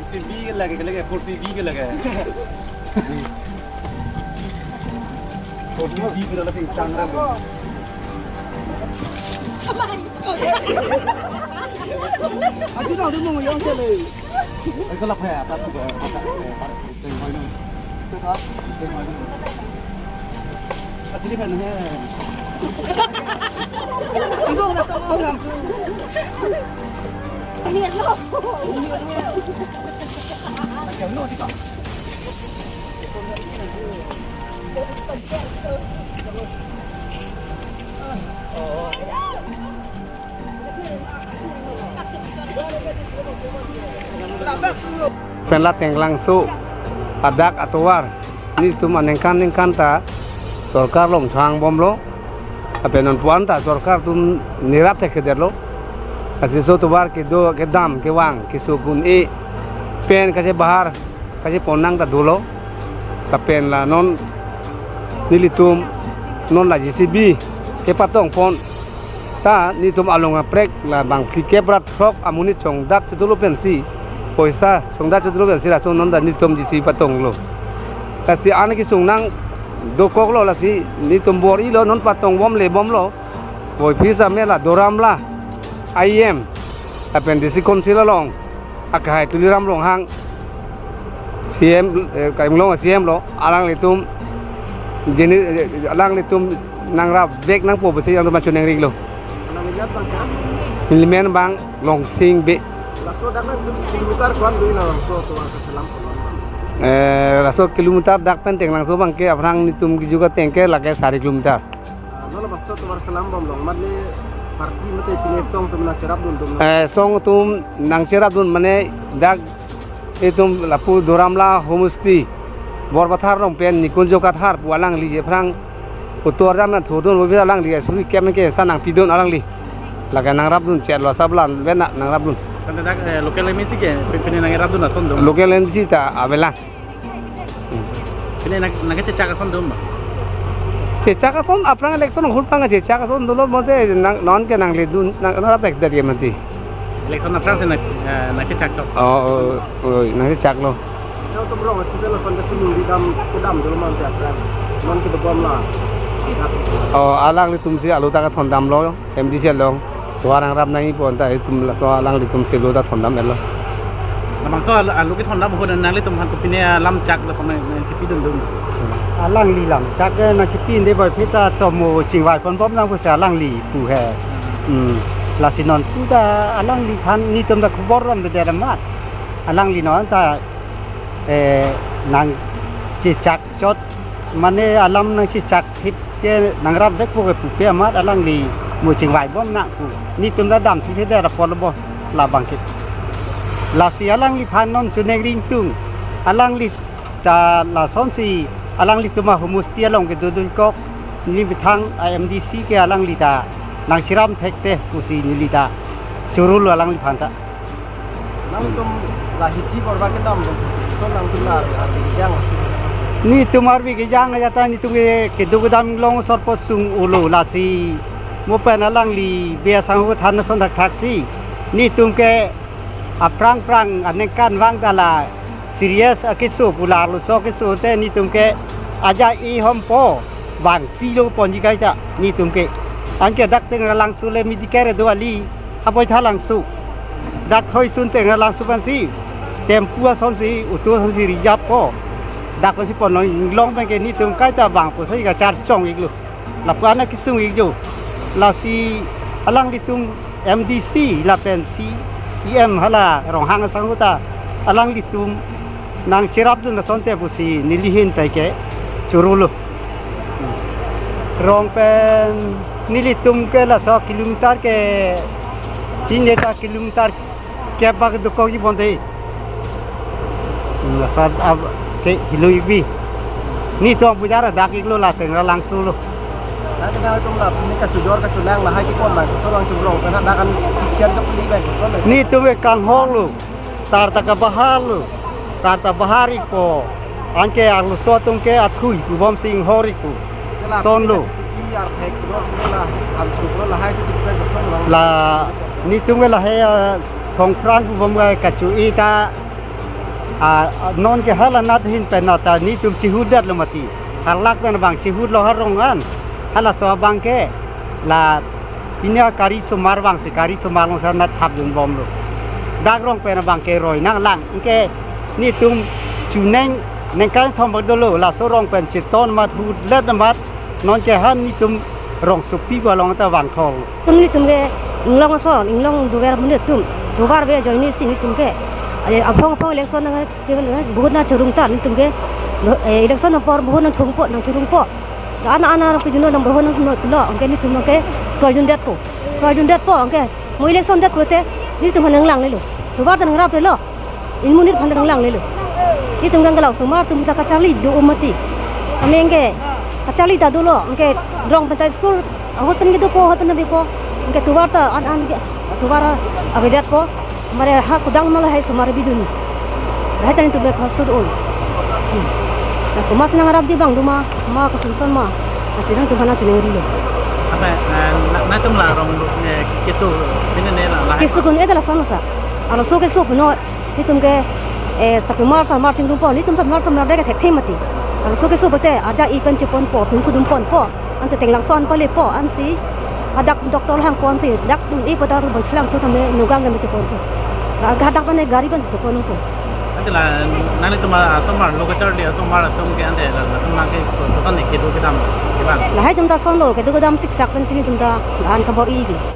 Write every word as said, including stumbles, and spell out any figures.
Isi bi ke lage, ke lage, four C B ke lage. Four C B ke lage, ping tang ra. Aji dong, dia mau yang cele. Ai, kalau apa ya, apa tuh, apa, apa, apa, apa, apa, apa, apa, apa, apa, apa, apa, apa, apa, apa, apa, apa, Pen la Tenglangso adak atovar nelitum aningkan ningkan ta sorkar along chehang bomlo. Lapen non puan ta sorkar atum nerap thekthedetlo. Lasi laso atovar kedo, kedam, kevang, keso gun-e pen kachebahar, kachepon nang ta dolo. Lapen la non nelitum non la J C B kepatong pon ta nelitum along kaprek la bang phlikep rat throk amonit chongdat chotlo pensi, poisa chongdat chotlo pensi laso non ta nelitum J C B patonglo. Lasi an kesung nang dokoklo, lasi nelitum bor-ilo, non patong bomle bomlo. Voiphit same la Doramla I E M lapen D C Council along akehai Tuliram Ronghang, C M, eh, Karbi Anglong C M lo, alanglitum jeni, eh, alanglitum nangrap vek nangpo pusi nangtum choningri lo. Nang ejat bang ka? Nelimen bang Longsing Bey. Laso dak nang kilometer ko-an do-i nang laso atovar keselam ko-an? Eh, laso kilometer dak pen Tenglangso abang ke aphrang nelitum kejok ateng ke lake sari kilometer. Ah, non labangso atovar selam bom along, mane party mate pine song atum nangcherapdun atum na? Eh, song atum nangcherapdun mane dak itum lapu Doramla Homestay, Borpathar along pen Nikunjo Kathar pu alangli aphrang utor jam nangthodun, voiphit alangli suri kep ke sa nangpidun alangli. Lake nangrapdun chetlo, sablan pen nangrapdun. Tangte dak, eh, local M A C ke, pi-, pine nangrapdun ason do? Local M A C ta avelang. Pine nang, nangkechechak ason do ma? Chechak ason aphrang election ahut pang chechak ason dolo, mote nang, non ke nangledun, nang, nangrap thekdet ke mati. Election aphrang si nang, eh, nangchechak to? Oh, oh, oh, nangchechaklo. Nangtum rong asi belo ason ke tunung di dam, kedam dolo mate aphrang. Non kedobom la. Oh, alanglitum si alo ta kathondamlo, M D C along. Tovar nangrap nangji pu anta itum laso alanglitum si alo ta thondam-etlo. Labangso alo, alo kethondam ahut nanglitum aphan kopine alam chak lason nang, nangchepidun dun? Alangli lam chak ke nangchepi-un-e, voiphit ta tomo chingvai ponbom nang pusi alangli pu he. Hmm. Lasi non pu ta alangliphan nelitum ta khobor damdedet amat. Alangli non ta, eh, nangchechak chot, mane alam nangchechak thip ke nangrap vekpo ke pupe amat alangli mo chingvaibom nang pu. Nelitum ta damthuthedet apotlo bo labang ke. Lasi alangliphan non choningri ingtung. Alangli ta lasonsi alanglitum a-homestay along kedodunkok, neli methang a-M D C ke alangli ta nangcherap thekte pusi neli ta chorolo alangliphan ta. Nangtum la Hithi Borba kedam, so nangtum la arve kejang si? Nelitum arve kejang ajat ta nelitum ke keduk kedam Inglong sorpo sung-olo, lasi mo pen alangli Bey Asangho than ason thakthak si. Nelitum ke aphrang phrang aningkanvang ta la serious akeso pu la arloso akeso te nelitum ke aja ihompo bang kilo ponji kaita nelitum ke. Anke dak Tengralangso le medical do kali, apoi thalangso. Dak thoisun Tengralangso pensi tempu asonsi, auto asonsi reserve po. Dak asonsi ponlong Inglong pen ke nelitum kaita bang pusi kacharchong-iklo. Lapu-an kesung-iklo. Lasi alanglitum M D C lapen C E M hala Ronghang asangho ta alanglitum nangcherapdun asonte pusi nelihin pai ke chorolo. Rong pen nelitum ke laso kilometer ke chineta kilometer kep bak dokok ji bonde. Laso ab ke hilo-ik bi. Netum pujar dak-iklo, la tengra langsulo. Nanglitum la pini kachojor kacholang lahai ke kon bang koson lang chojor kan dak kan kian ka pini bang koson. Netum ke kanghorlo. Tar ta kabaharlo. Tar ta bahar-ikpo. Anke arloso atum ke athui pu bomsi inghor-ikpo. Sonlo. La netum ke lahai, ah, Thongphrang pu bom ke kacho-i ta, ah, non ke hala nat ahin pen nat ta netum chihutdetlo mati. Halak pen bang chihutlo ha rong an. Halaso abang ke la pini kari somar bang si kari somar along sa nat thapdun bomlo. Dak rong pen bang ke roi nanglang. Anke netum chuneng nengkan thom bak dolo, laso rong pen cheton amat hutlet amat non ke han netum rongsopi ba along ta vangthol. Tum netum ke inglong ason, inglong dover amonit atum. Dover ave ajoine si netum ke. Ade aphong aphong election nang ke bahut nangchorung ta netum ke. Eh, election apor bahut nangchorungpo, nangchorungpo. Ana ana arong pidunlo, nang bahut nanglo, anke netum ke kroidundetpo. Kroidundetpo, anke mo election det pute netum aphan nanglanglelo. Tovar ta nangraplelo. Inmunit aphan ta nanglanglelo. Netum ke angkelo osomar atum ta kacharli do mati. Kami anke kacharli ta dolo, anke rong pen ta school ahut pen kedopo, ahut pen kedopo. Anke tovar ta an an ke tovar avedetpo. Mare ha kudang ma lahai osomar bidun. Lahai ta netum ke kostur un. Hmm. Na osomar si nangrapji abang do ma, ma kosonson ma. Lasi nangtum aphan nangchoningri lo. Apa, eh, na, nangtum la rong, eh, keso, ini ne la, la. Keso kun-e ta lasonlo sa. Arloso keso punon, netum ke, eh, sakmar samar chingrumpo, netum sakmar samar dek thekthe mati. Arloso keso pute, aja-i pen cheponpo, pinso dumponpo. Ansi tenglangso an palepo, ansi hadak doctor hangpo, ansi dak dun-e pada ru bangchelang so tame nogang dam cheponpo. Hadak pen gari pen cheponpo. Ante la nanglitum asomar lo kacharli asomar atum ke ante la, la, la ke koson ne kedo kedam kevang. Lahai atum ta sonlo, kedo kedam siksak pensi netum ta an kabor-i ke.